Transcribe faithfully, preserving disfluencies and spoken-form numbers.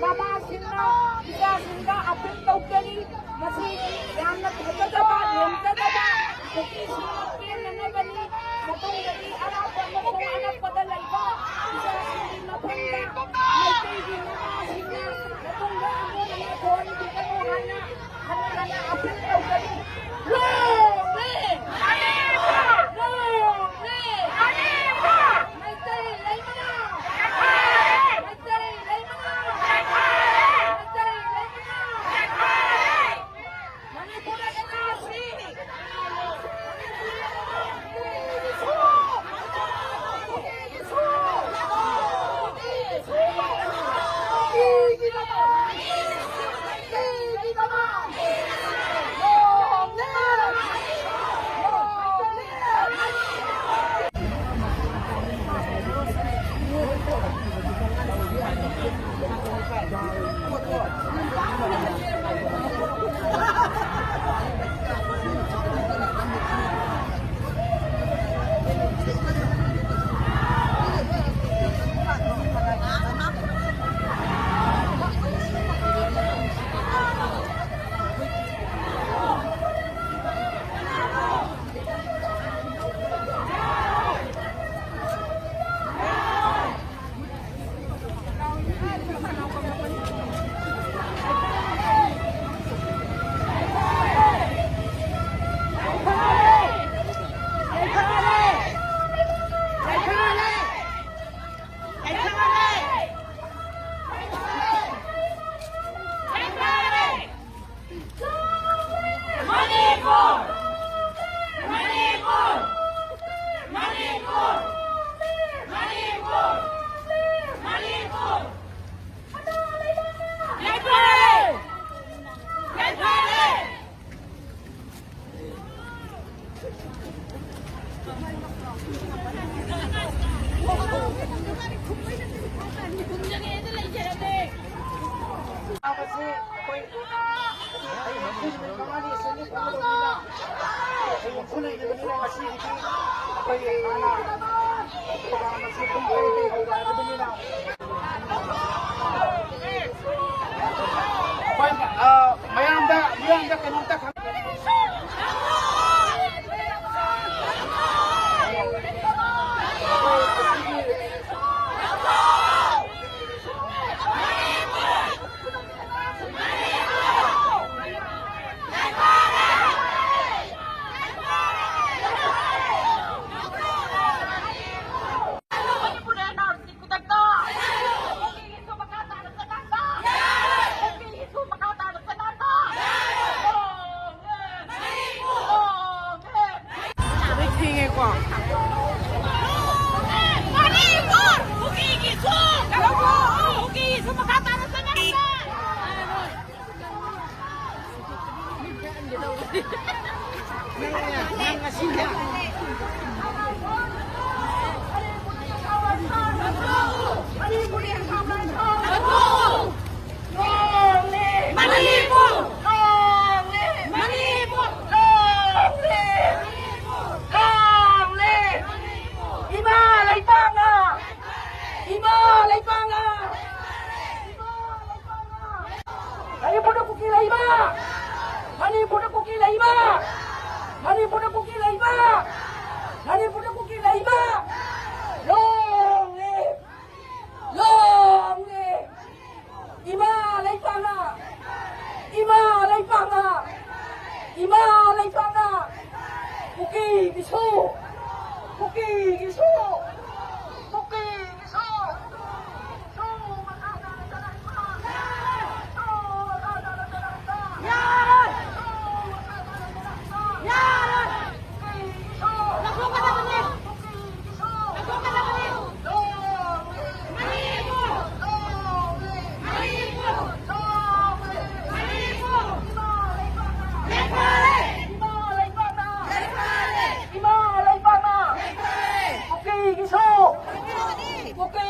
ꯃꯃꯥꯁꯤꯡꯅ ꯏꯆꯥꯁꯤꯡꯗ appeal ꯇꯧꯖꯔꯤ꯫ ꯃꯁꯤ ꯌꯥꯝꯅ ꯐꯖꯗꯕ, ꯂꯦꯝꯖꯗꯕ ꯀꯨꯀꯤꯁꯤꯡꯅ ꯄꯦꯟꯅꯅꯕꯅꯤ꯫ ꯃꯇꯨꯡꯗꯗꯤ ꯑꯔꯥꯞꯄ ꯑꯃꯁꯨꯡ ꯑꯅꯛꯄꯗ ꯂꯩꯕ ꯏꯆꯥꯁꯤꯡꯒꯤ ꯃꯐꯝꯗ ꯃꯩꯇꯩꯒꯤ ꯃꯃꯥꯁꯤꯡꯅ ꯃꯇꯨꯡꯗ ꯑꯃꯨꯛ ꯍꯟꯅ ꯊꯣꯛꯍꯟꯕꯤꯒꯅꯨ ꯍꯥꯏꯅ ꯍꯟꯅ ꯍꯟꯅ ꯑꯄꯤꯜ ꯇꯧꯖꯔꯤ꯫ ꯂꯣꯡꯂꯦ! ꯂꯣꯡꯂꯦ! ꯃꯩꯇꯩ ꯂꯩꯃꯅ! ꯃꯩꯇꯩ ꯂꯩꯃꯅ! ꯃꯩꯇꯩ ꯂꯩꯃꯅ! ꯃꯅꯤꯄꯨꯔꯗ ꯀꯅꯥꯁꯤ? ꯍꯥꯏꯕꯁꯤ ꯑꯩꯈꯣꯏ ꯍꯌꯦꯡ ꯅꯨꯃꯤꯠ ꯃꯉꯥꯅꯤ ꯑꯁꯤꯒꯤ ꯐꯥꯎꯕꯅꯤꯅ ꯍꯌꯦꯡꯁꯨ ꯂꯩꯔꯤꯕꯅꯤꯅ ꯉꯁꯤꯒꯤꯗꯤ ꯑꯩꯈꯣꯏꯒꯤ ꯍꯥꯟꯅ ꯄ꯭ꯔꯣꯒ꯭ꯔꯥꯝ ꯑꯁꯤ ꯄꯨꯡ ꯇꯔꯦꯠꯇꯒꯤ ꯍꯧꯕ ꯍꯥꯏꯕꯗꯨꯅꯤꯅ ꯊꯦꯡꯉꯦꯀꯣ꯫ ꯃꯅꯤꯄꯨꯔ! ꯀꯨꯀꯤꯒꯤꯁꯨ! ꯀꯨꯀꯤꯒꯤꯁꯨ ꯃꯈꯥ ꯇꯥꯅ ꯆꯠꯅꯔꯤꯕ! ꯃꯅꯤꯄꯨꯔ! ꯃꯅꯤꯄꯨꯔ! ꯏꯃꯥ ꯂꯩꯄꯥꯛꯅ! ꯏꯃꯥ ꯂꯩꯄꯥꯛꯅ! ꯃꯅꯤꯄꯨꯔꯗ ꯀꯨꯀꯤ ꯂꯩꯕ! ꯃꯅꯤꯄꯨꯔꯗ ꯀꯨꯀꯤ ꯂꯩꯕ! ꯃꯅꯤꯄꯨꯔꯗ ꯀꯨꯀꯤ ꯂꯩꯕ! ꯃꯅꯤꯄꯨꯔꯗ ꯀꯨꯀꯤ ꯂꯩꯕ! Long live! Long live! ꯏꯃꯥ ꯂꯩꯄꯥꯛꯅ! ꯏꯃꯥ ꯂꯩꯄꯥꯛꯅ! ꯏꯃꯥ ꯂꯩꯄꯥꯛꯅ! ꯀꯨꯀꯤꯒꯤꯁꯨ! ꯀꯨꯀꯤꯒꯤꯁꯨ! ꯀꯨꯀꯤꯒꯤꯁꯨ! ꯏꯃꯥ ꯂꯩꯄꯥꯛꯅ! ꯀꯨꯀꯤꯒꯤꯁꯨ! ꯀꯨꯀꯤ!